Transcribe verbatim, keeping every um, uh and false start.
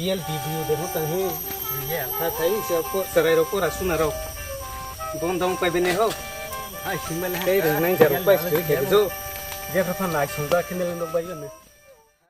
Real video de ho tang he. Real. Tha thai se ko sarai ro ko rasuna ro. Bon dong pai bene ho. Ai, single hai. Tei rung nang jaro pai sui khe jo. Je pha pha nai sung ba kene lo bai ne.